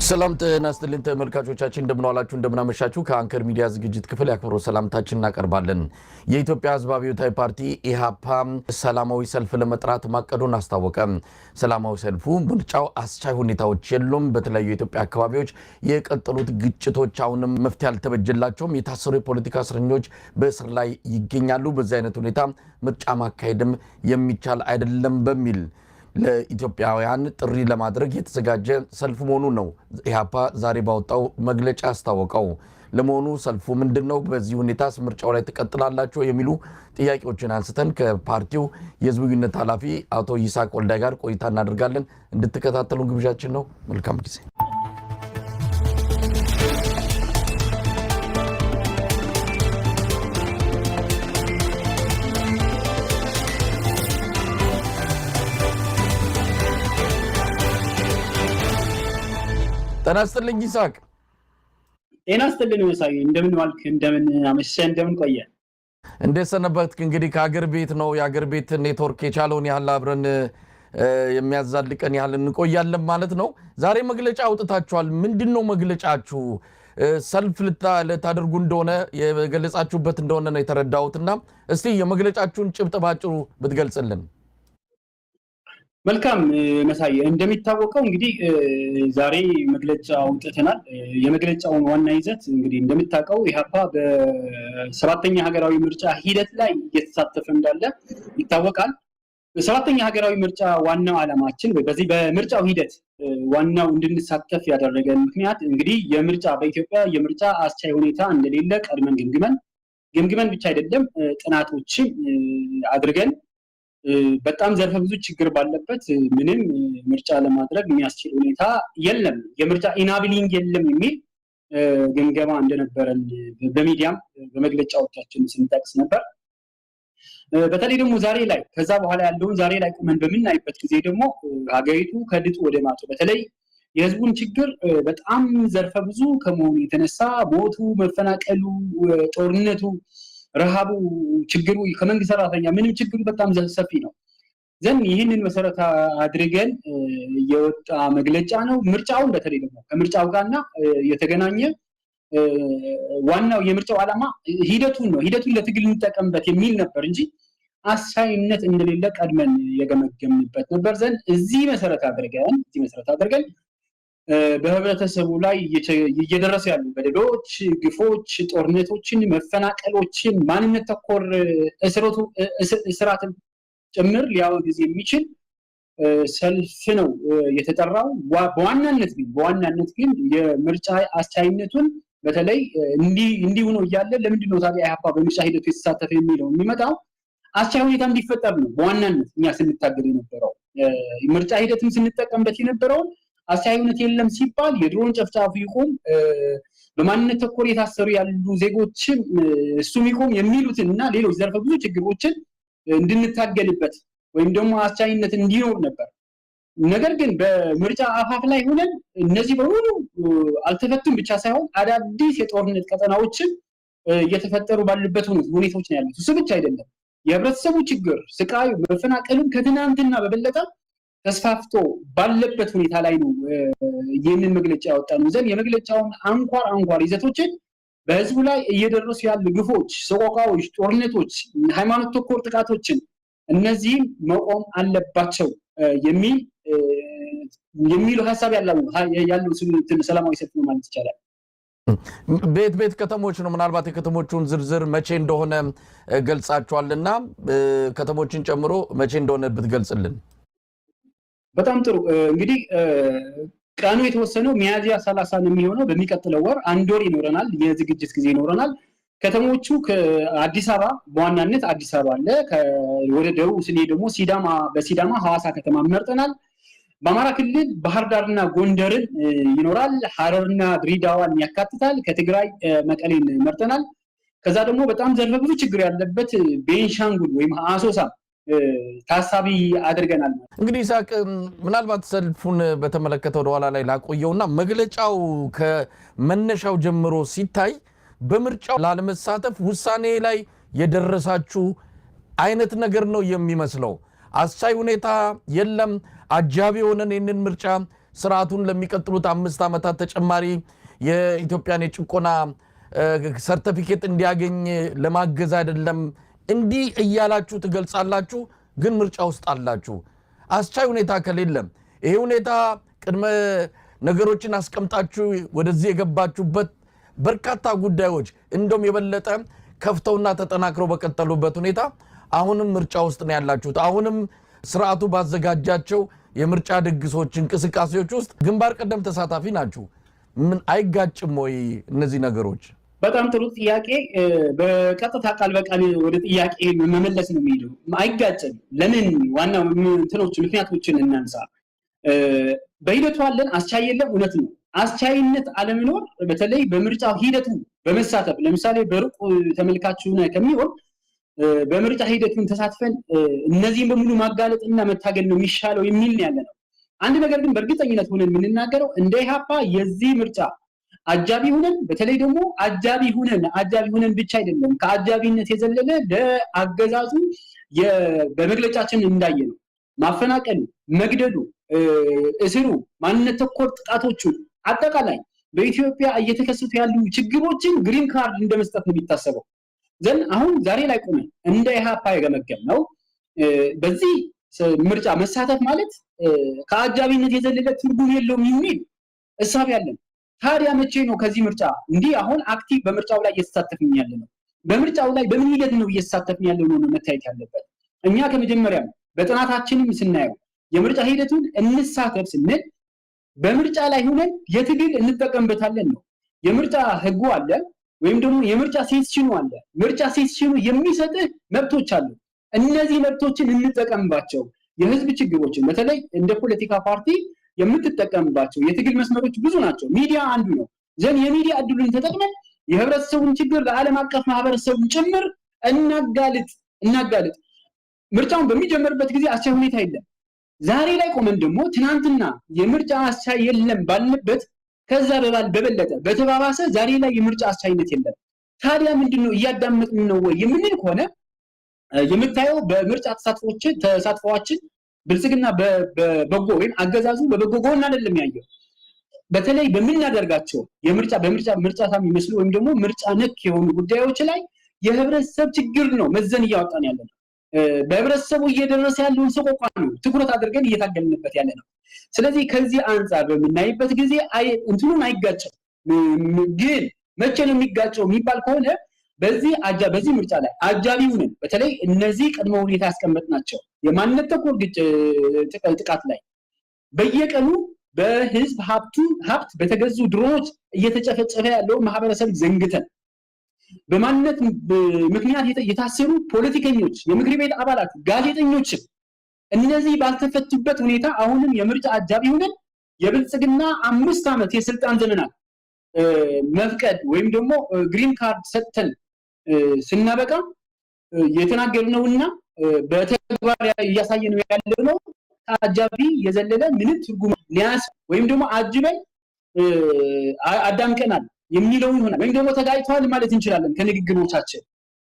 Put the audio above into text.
ሰላም ጤና ይስጥልን ተመልካቾቻችን፣ እንደምን ዋላችሁ፣ እንደምን አመሻችሁ። ከአንከር ሚዲያ ዝግጅት ክፍል የአክብሮት ሰላምታችን እናቀርባለን። የኢትዮጵያ ሕዝብ አብዮታዊ ፓርቲ ኢህአፓ ሰላማዊ ሰልፍ ለመጥራት ማቀዱን አስታወቀ። ሰላማዊ ሰልፉ ምርጫው አስቻይ ሁኔታዎች የሉም፣ በተለያዩ የኢትዮጵያ አካባቢዎች የቀጠሉት ግጭቶች አሁንም መፍትሄ አልተበጀላቸውም፣ የታሰሩ የፖለቲካ እስረኞች በእስር ላይ ይገኛሉ፣ በዚህ አይነት ሁኔታ ምርጫ ማካሄድም የሚቻል አይደለም በሚል ለኢትዮጵያውያን ጥሪ ለማድረግ የተዘጋጀ ሰልፍ መሆኑን ነው ኢህአፓ ዛሬ ባወጣው መግለጫ አስታወቀው። ለመሆኑ ሰልፉ ምንድን ነው? በዚህ ሁኔታስ ምርጫው ላይ ትቀጥላላችሁ? የሚሉ ጥያቄዎችን አንስተን ከፓርቲው የህዝብ ግንኙነት ኃላፊ አቶ ይስሐቅ ወልዳይ ጋር ቆይታ እናደርጋለን። እንድትከታተሉን ግብዣችን ነው። መልካም ጊዜ። ጤና ይስጥልኝ ይስሐቅ። ጤና ይስጥልኝ መሳይ፣ እንደምን ዋልክ? እንደምን አመሸህ? እንደምን ቆየ? እንዴት ሰነበትክ? እንግዲህ ከሀገር ቤት ነው። የሀገር ቤት ኔትወርክ የቻለውን ያህል አብረን የሚያዛልቀን ያህል እንቆያለን ማለት ነው። ዛሬ መግለጫ አውጥታችኋል። ምንድን ነው መግለጫችሁ? ሰልፍ ልታደርጉ እንደሆነ የገለጻችሁበት እንደሆነ ነው የተረዳሁትና እስቲ የመግለጫችሁን ጭብጥ ባጭሩ ብትገልጽልን። መልካም መሳይ፣ እንደሚታወቀው እንግዲህ ዛሬ መግለጫ አውጥተናል። የመግለጫውን ዋና ይዘት እንግዲህ እንደምታውቀው ኢህአፓ በሰባተኛ ሀገራዊ ምርጫ ሂደት ላይ እየተሳተፈ እንዳለ ይታወቃል። ሰባተኛ ሀገራዊ ምርጫ ዋናው ዓላማችን በዚህ በምርጫው ሂደት ዋናው እንድንሳተፍ ያደረገን ምክንያት እንግዲህ የምርጫ በኢትዮጵያ የምርጫ አስቻይ ሁኔታ እንደሌለ ቀድመን ገምግመን ብቻ አይደለም ጥናቶችን አድርገን በጣም ዘርፈ ብዙ ችግር ባለበት ምንም ምርጫ ለማድረግ የሚያስችል ሁኔታ የለም፣ የምርጫ enabling የለም የሚል ግምገማ እንደነበረን በሚዲያም በመግለጫዎቻችን ስንጠቅስ ነበር። በተለይ ደግሞ ዛሬ ላይ ከዛ በኋላ ያለውን ዛሬ ላይ ቁመን በምናይበት ጊዜ ደግሞ ሀገሪቱ ከድጡ ወደ ማጡ በተለይ የህዝቡን ችግር በጣም ዘርፈ ብዙ ከመሆኑ የተነሳ ሞቱ፣ መፈናቀሉ፣ ጦርነቱ፣ ረሃቡ፣ ችግሩ ከመንግስት ሰራተኛ ምንም ችግሩ በጣም ሰፊ ነው። ዘንድ ይህንን መሰረት አድርገን የወጣ መግለጫ ነው። ምርጫውን በተለይ ደግሞ ከምርጫው ጋርና የተገናኘ ዋናው የምርጫው ዓላማ ሂደቱን ነው። ሂደቱን ለትግል እንጠቀምበት የሚል ነበር እንጂ አስቻይነት እንደሌለ ቀድመን የገመገምንበት ነበር። ዘንድ እዚህ መሰረት አድርገን በህብረተሰቡ ላይ እየደረሱ ያሉ በደሎች፣ ግፎች፣ ጦርነቶችን፣ መፈናቀሎችን፣ ማንነት ተኮር እስራትን ጭምር ሊያወግዝ የሚችል ሰልፍ ነው የተጠራው። በዋናነት ግን የምርጫ አስቻይነቱን በተለይ እንዲህ ሆኖ እያለ ለምንድን ነው ታዲያ ኢህአፓ በምርጫ ሂደቱ የተሳተፈ የሚለው የሚመጣው አስቻይ ሁኔታ እንዲፈጠር ነው። በዋናነት እኛ ስንታገል የነበረው ምርጫ ሂደትም ስንጠቀምበት የነበረው አስቻይነት የለም ሲባል የድሮን ጨፍጫፉ ይቁም፣ በማንነት ተኮር የታሰሩ ያሉ ዜጎችም እሱም ይቁም የሚሉትን እና ሌሎች ዘርፈ ብዙ ችግሮችን እንድንታገልበት ወይም ደግሞ አስቻይነት እንዲኖር ነበር። ነገር ግን በምርጫ አፋፍ ላይ ሆነን እነዚህ በሙሉ አልተፈቱም ብቻ ሳይሆን አዳዲስ የጦርነት ቀጠናዎችን እየተፈጠሩ ባሉበት ሁኔታዎች ነው ያሉት። እሱ ብቻ አይደለም፣ የህብረተሰቡ ችግር፣ ስቃዩ፣ መፈናቀሉም ከትናንትና በበለጠ ተስፋፍቶ ባለበት ሁኔታ ላይ ነው ይህንን መግለጫ ያወጣነው። ዘንድ የመግለጫውን አንኳር ይዘቶችን በህዝቡ ላይ እየደረሱ ያሉ ግፎች፣ ሰቆቃዎች፣ ጦርነቶች፣ ሃይማኖት ተኮር ጥቃቶችን እነዚህም መቆም አለባቸው የሚሉ ሀሳብ ያለው ሰላማዊ ሰልፍ ነው ማለት ይቻላል። ቤት ቤት ከተሞች ነው ምናልባት የከተሞቹን ዝርዝር መቼ እንደሆነ ገልጻችኋልና ከተሞችን ጨምሮ መቼ እንደሆነ ብትገልጽልን። በጣም ጥሩ። እንግዲህ ቀኑ የተወሰነው ሚያዝያ 30 ነው የሚሆነው። በሚቀጥለው ወር አንድ ወር ይኖረናል፣ የዝግጅት ጊዜ ይኖረናል። ከተሞቹ ከአዲስ አበባ በዋናነት አዲስ አበባ አለ። ወደ ደቡብ ስንሄድ ደግሞ በሲዳማ ሐዋሳ ከተማ መርጠናል። በአማራ ክልል ባህር ዳርና ጎንደርን ይኖራል። ሐረርና ድሬዳዋን ያካትታል። ከትግራይ መቀሌን መርጠናል። ከዛ ደግሞ በጣም ዘርፈ ብዙ ችግር ያለበት ቤንሻንጉል ወይም አሶሳ ታሳቢ አድርገናል። እንግዲህ ይስሐቅ፣ ምናልባት ሰልፉን በተመለከተ ወደ ኋላ ላይ ላቆየውና መግለጫው ከመነሻው ጀምሮ ሲታይ በምርጫው ላለመሳተፍ ውሳኔ ላይ የደረሳችሁ አይነት ነገር ነው የሚመስለው። አስቻይ ሁኔታ የለም። አጃቢ ሆነን ይህንን ምርጫ ስርዓቱን ለሚቀጥሉት 5 ዓመታት ተጨማሪ የኢትዮጵያን የጭቆና ሰርተፊኬት እንዲያገኝ ለማገዝ አይደለም። እንዲህ እያላችሁ ትገልጻላችሁ፣ ግን ምርጫ ውስጥ አላችሁ። አስቻይ ሁኔታ ከሌለም፣ ይሄ ሁኔታ ቅድመ ነገሮችን አስቀምጣችሁ ወደዚህ የገባችሁበት በርካታ ጉዳዮች እንደውም የበለጠ ከፍተውና ተጠናክረው በቀጠሉበት ሁኔታ አሁንም ምርጫ ውስጥ ነው ያላችሁት። አሁንም ስርዓቱ ባዘጋጃቸው የምርጫ ድግሶች፣ እንቅስቃሴዎች ውስጥ ግንባር ቀደም ተሳታፊ ናችሁ። ምን አይጋጭም ወይ እነዚህ ነገሮች? በጣም ጥሩ ጥያቄ። በቀጥታ ቃል በቃል ወደ ጥያቄ መመለስ ነው የሚሄደው። አይጋጭም። ለምን? ዋና እንትኖች ምክንያቶችን እናንሳ። በሂደቱ አለን፣ አስቻይ የለም። እውነት ነው። አስቻይነት አለመኖር በተለይ በምርጫው ሂደቱ በመሳተፍ፣ ለምሳሌ በሩቅ ተመልካች ሆነ ከሚሆን በምርጫ ሂደቱን ተሳትፈን እነዚህን በሙሉ ማጋለጥና መታገል ነው የሚሻለው የሚል ነው ያለ ነው። አንድ ነገር ግን በእርግጠኝነት ሆነን የምንናገረው እንደ ኢህአፓ የዚህ ምርጫ አጃቢ ሁነን፣ በተለይ ደግሞ አጃቢ ሁነን ብቻ አይደለም፣ ከአጃቢነት የዘለለ ለአገዛዙ በመግለጫችን እንዳየ ነው ማፈናቀሉ፣ መግደሉ፣ እስሩ፣ ማንነት ተኮር ጥቃቶቹ፣ አጠቃላይ በኢትዮጵያ እየተከሰቱ ያሉ ችግሮችን green card እንደመስጠት ነው የሚታሰበው። Then አሁን ዛሬ ላይ ቆመን እንደ ኢህአፓ የገመገም ነው በዚህ ምርጫ መሳተፍ ማለት ከአጃቢነት የዘለለ ትርጉም የለውም የሚል እሳቤ አለን። ታዲያ መቼ ነው ከዚህ ምርጫ እንዲህ አሁን active በምርጫው ላይ እየተሳተፍን ያለ ነው? በምርጫው ላይ በምን ሂደት ነው እየተሳተፍን ያለ ነው መታየት ያለበት። እኛ ከመጀመሪያም በጥናታችንም ስናየው የምርጫ ሂደቱን እንሳተፍ ስንል በምርጫ ላይ ሆነን የትግል እንጠቀምበታለን ነው። የምርጫ ህጉ አለ ወይም ደግሞ የምርጫ session ኑ አለ። ምርጫ session ኑ የሚሰጥህ መብቶች አሉ። እነዚህ መብቶችን እንጠቀምባቸው። የህዝብ ችግሮችን በተለይ እንደ ፖለቲካ ፓርቲ የምትጠቀምባቸው የትግል መስመሮች ብዙ ናቸው። ሚዲያ አንዱ ነው። Then የሚዲያ እድሉን ተጠቅመን የህብረተሰቡን ችግር ለዓለም አቀፍ ማህበረሰቡን ጭምር እናጋልጥ እናጋልጥ። ምርጫውን በሚጀመርበት ጊዜ አስቻይ ሁኔታ የለም። ዛሬ ላይ ቆመን ደግሞ ትናንትና የምርጫ አስቻይ የለም ባልንበት ከዛ በበለጠ በተባባሰ ዛሬ ላይ የምርጫ አስቻይነት የለም። ታዲያ ምንድነው፣ እያዳመጥን ነው ወይ የምንል ከሆነ የምታየው በምርጫ ተሳትፎችን ብልጽግና በበጎ ወይም አገዛዙ በበጎ ጎን አይደለም ያየው። በተለይ በምናደርጋቸው የምርጫ በምርጫ ምርጫ የሚመስሉ ወይም ደግሞ ምርጫ ነክ የሆኑ ጉዳዮች ላይ የህብረተሰብ ችግር ነው መዘን እያወጣን ያለ ነው። በህብረተሰቡ እየደረሰ ያለውን ሰቆቃ ነው ትኩረት አድርገን እየታገልንበት ያለ ነው። ስለዚህ ከዚህ አንጻር በምናይበት ጊዜ እንትኑን አይጋጭም። ግን መቼ ነው የሚጋጨው የሚባል ከሆነ በዚህ ምርጫ ላይ አጃቢው ነን። በተለይ እነዚህ ቅድመ ሁኔታ ያስቀመጥናቸው የማንነት ተኮር ጥቃት ላይ፣ በየቀኑ በህዝብ ሀብት በተገዙ ድሮኖች እየተጨፈጨፈ ያለው ማህበረሰብ ዘንግተን፣ በማንነት ምክንያት የታሰሩ ፖለቲከኞች፣ የምክር ቤት አባላት፣ ጋዜጠኞችም እነዚህ ባልተፈቱበት ሁኔታ አሁንም የምርጫ አጃቢ ሆነን የብልጽግና 5 ዓመት የስልጣን ዘመናት መፍቀድ ወይም ደግሞ green card ሰጥተን ስናበቃ የተናገርነውና በተግባር እያሳየነው ያለነው ከአጃቢ የዘለለ ምንም ትርጉም ሊያስ ወይም ደግሞ አጅበን አዳምቀናል የሚለው ይሆናል ወይም ደግሞ ተጋጭተዋል ማለት እንችላለን ከንግግሮቻችን።